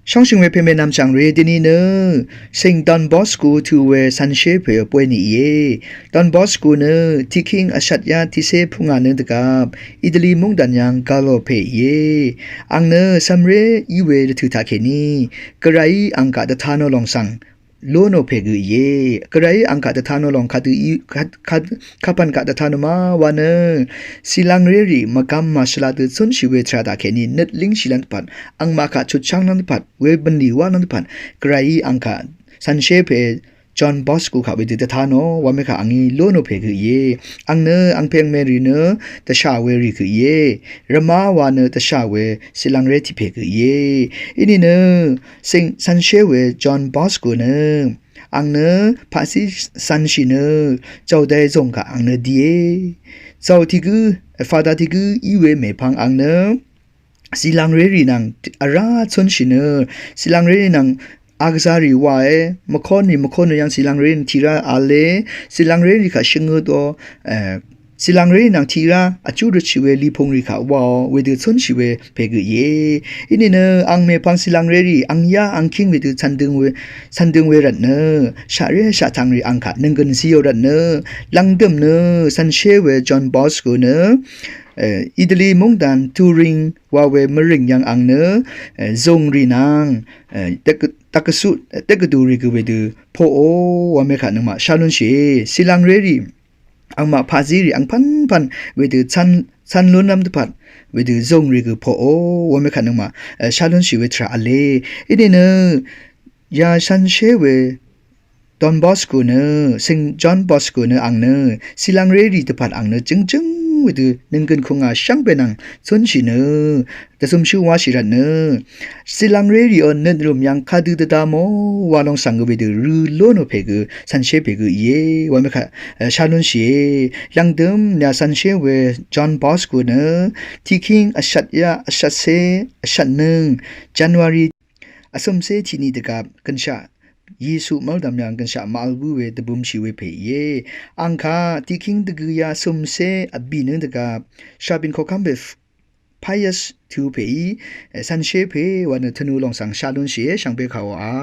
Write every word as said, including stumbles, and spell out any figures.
Shóngshø̀ng we pème nvmchv̀ng rì dini nø Saint Don Bosco tø we cv̄nshé pè bwe nììe. Don Bosco nø tiqking vshvt yá tiqcé pungà nø dvgvp Italy mungdàn yv̀ng gvlò pè ìe. Àng nø cv̄mré í we dvtø̀ taqkèní Gvrayí àng kaq dvtanò lòng svng lónò pè gø ìe. Gvrayí àng kaq dvtanò lòng kadø í, kad, kad, kapv̀n kaq dvtanò ma wa nø cìlvngré rì mvgvm màshvla dø cúnshì we tvrà taqkèní nøt língshì lv́n dvpvt, àngmaq kaq chutcháng lv́n dvpvt, we bv̀nlì wá lv́n dvpvt, Gvrayí àng kaq cv̄nshé pè John Bosco kaq wedø dvtanò wa mekaq àngí lónò pè gø ìe. Àng nø àngpè àngmè rì nø dvshà we rì gø ìe. Rvmá wa nø dvshà we cìlvngré tiq pè gø ìe. Inìnø Saint cv̄nshé we John Bosco nø àng nø paqzí cv̄nshì nø zàò dai zòng kaq àng nø die. Zàò tiq gǿ, fada tiq gǿ í we mèpvng àng nø cìlvngré rì nvng vrá cúnshì nø cìlvngré rì nvng agvzà rì wae, mvkónrì mvkónrì yv̀ng cìlvngré rì nvng tiqrá v̄le, cìlvngré rì kaq shvngø dø, e, cìlvngré rì nvng tiqrá vjú røtshì we lipung rì kaq waò wedø cúnshì we pè gø ìe. Inìnø àng mèpvng cìlvngré rì àng yá àng kíng wedø cv̄ndøng we, cv̄ndøng we rvtnø shaqré shaqtvng rì àng kaq nønggøn zíò rvtnø lv̀ngdø̀m nø cv̄nshé we John Bosco nø, e, Italy mungdàn Turin wa we mvrìng yv̀ng àng nø, e, zùng rì nvng, e, dvk, dvkvsut, e, dvkvdu rì gø wedø poqò wa mekaq nøngmaq shá lúnshìe. Cìlvngré rì àngmaq paqzí rì àngpv̀npv̀n wedø cv̄n, cv̄n lún lv́m dvpvt wedø zùng rì gø poqò wa mekaq nøngmaq, e, shá lúnshì we tvrà v̄le. Inìnø ya cv̄nshé we Don Bosco nø, Saint John Bosco nø àng nø cìlvngré rì dvpvt àng nø jø̀ngjǿng wedø nønggøn kùngà shvngbe nvng cúnshì nø dvzømshú wáshì rvtnø cìlvngré rì ò nøt rùm yv̀ng kadø dvda mò wa lòng svng gø wedø rø lónò pè gø cv̄nshé pè gø ìe wa mekaq, e, shá lúnshìe. Lv̀ngdø̀m nø cv̄nshé we John Bosco nø tiqkíng vshvt yá vshvtcé vshvtnøng January vcø̀mcé tiqni dvgvp gønshaq Yesu mv́ldv̀m yv̀ng gønshaq màvl bǿ we dvbømshì we pè ìe. Àng kaq tiqkíng dvgø yá vcø̀mcé vbì nø dvgvp shàbìn koqkv́m pè Pius tø pèí, e, cv̄nshé pè wa nø tvnu lòng svng shá lúnshìe. Shvngbe kàò a.